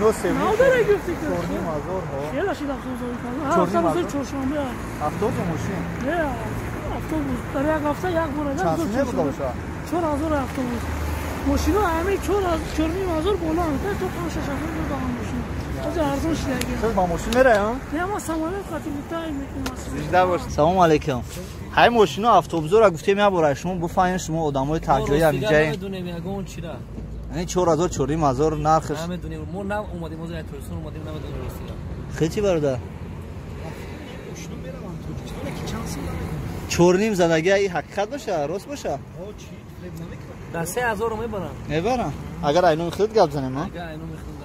Мошино се чорним ҳазор. Хела шид автобус. Ҳар чоршанбе. Автобус мошин? Не, автобус. Дар як ҳафта як бор. Чанд сум мебуда боша? 4000 автобус. Мошино ҳамин 4500 боло то 5-6 ҳазор будаам мошин. Ҳозир арзон шидаги. Сиз ба мошин мераем? Не, ма самолёт қати летаем мекунам. Зинда бош. Салом алейкум. Ҳай мошино автобусро гуфтем як бора шумо буфаҳмем, шумо одамои таҷои ҳаминҷаем. Намедонем ягон чира. Ин 4000 4500 нархш. Намедонем. Мо нав омадем, ҳозир аз Тоҷикистон омадем, намедонем ростига. Хечи бародар? Чорним задаги ай ҳақиқат боша, рост боша? Дар 3000 мебарам. Мебарам. Агар айноми худ гап занем, а? Агар айноми худ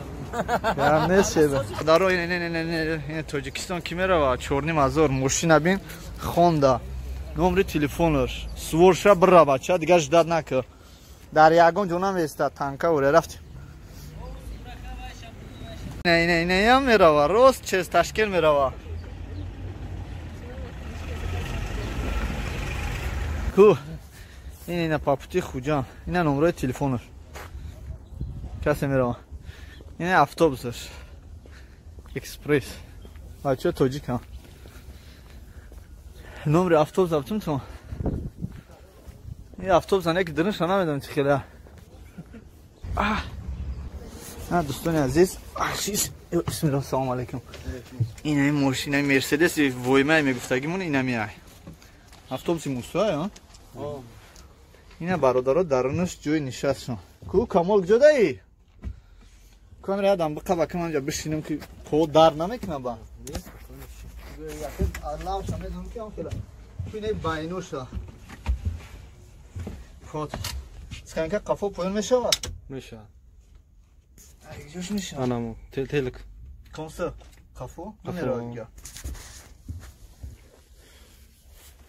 гап нест шеда. Даро ин ин ин ин Тоҷикистон ки мерава 4500 мошина бин хонда. Номери телефонаш. Суворша бира бача, дигар ждат накар. Дар ягон ҷо намеиста, танка уре рафтем. Не не не ям мерава, рост чез Ташкент мерава. Ку ин ина папути Хуҷам, ина номерои телефонаш. Касе мерава. Ин автобусаш. Экспресс. Бача тоҷикам. Номери автобус аптум ту. Ин автобус ане ки диринша намедонам чи хеле. На дӯстони азиз, бисмиллоҳ, салому алайкум. Ин ин мошинаи Мерседеси воймай мегуфтагимон инами ай. Автобуси Мусоай, а? Ина бародаро дарунаш ҷои нишастшон. Ку Камол куҷо даи? Камера адам биқаба ки манҷа бишинем ки по дар намекунам ба. Лавша медонам ки ам хела. Ку инаи байноша. Ход. Сканка қафо поён мешавад? Мешавад. Ҷош мешавад? Анамо, телек. Конса қафо? Намеравад га.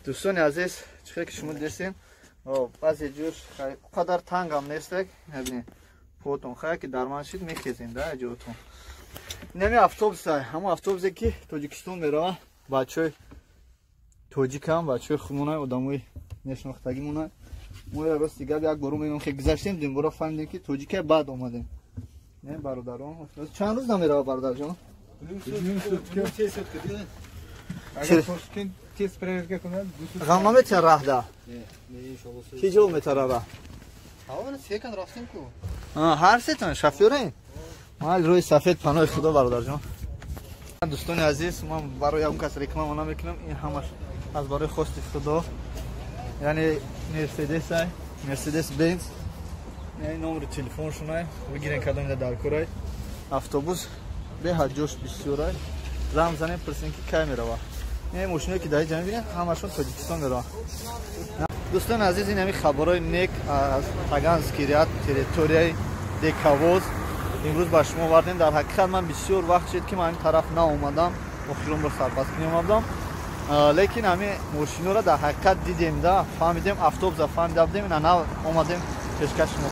Дӯстони азиз, чӣ хел ки шумо дидестем, баъзе ҷош қадар тангам нестак, набинед. Потон хая ки дар ман шид мехезем да ҷотон. Инами автобуса, ҳамон автобусе ки Тоҷикистон мерава, бачаҳои тоҷикам, бачаҳои худмона, одамои нешинохтагимона. Мо рости гап як бор мегӯем ки гузаштем, димбора фаҳмидем ки тоҷика, баъд омадем. Не бародарон, чанд рӯз намерава бародарҷон? Ғам наметиҳад раҳда? Чӣ ҷо метара раҳ? Ҳар сетон шофёрем? Ман рӯи сафед паноҳи худо бародарҷон. Дӯстони азиз, ман барои ягон кас реклама намекунам, ин ҳамаш аз барои хости худо. Яъне Мерседес ай, Мерседес Бенз. Ин номери телефоншон ай, бигирен кадом дар корай. Автобус беҳад ҷош бисёр ай. Занг занем пурсем ки кай мерава. Ин мошиное ки дар ҷа мебинед, ҳамашон Тоҷикистон мераванд. Дӯстони азиз, ин ҳамин хабарҳои нек аз Таганский ряд, территорияи Дековоз имрӯз ба шумо овардем. Дар ҳақиқат ман бисёр вақт шуд ки ман ин тараф наомадам, охирон бор сарпаскунӣ омадам, лекин ҳамин мошиноро дар ҳақиқат дидем да фаҳмидем, автобуса фаҳмида будем, ина нав омадем пешкаш шумо.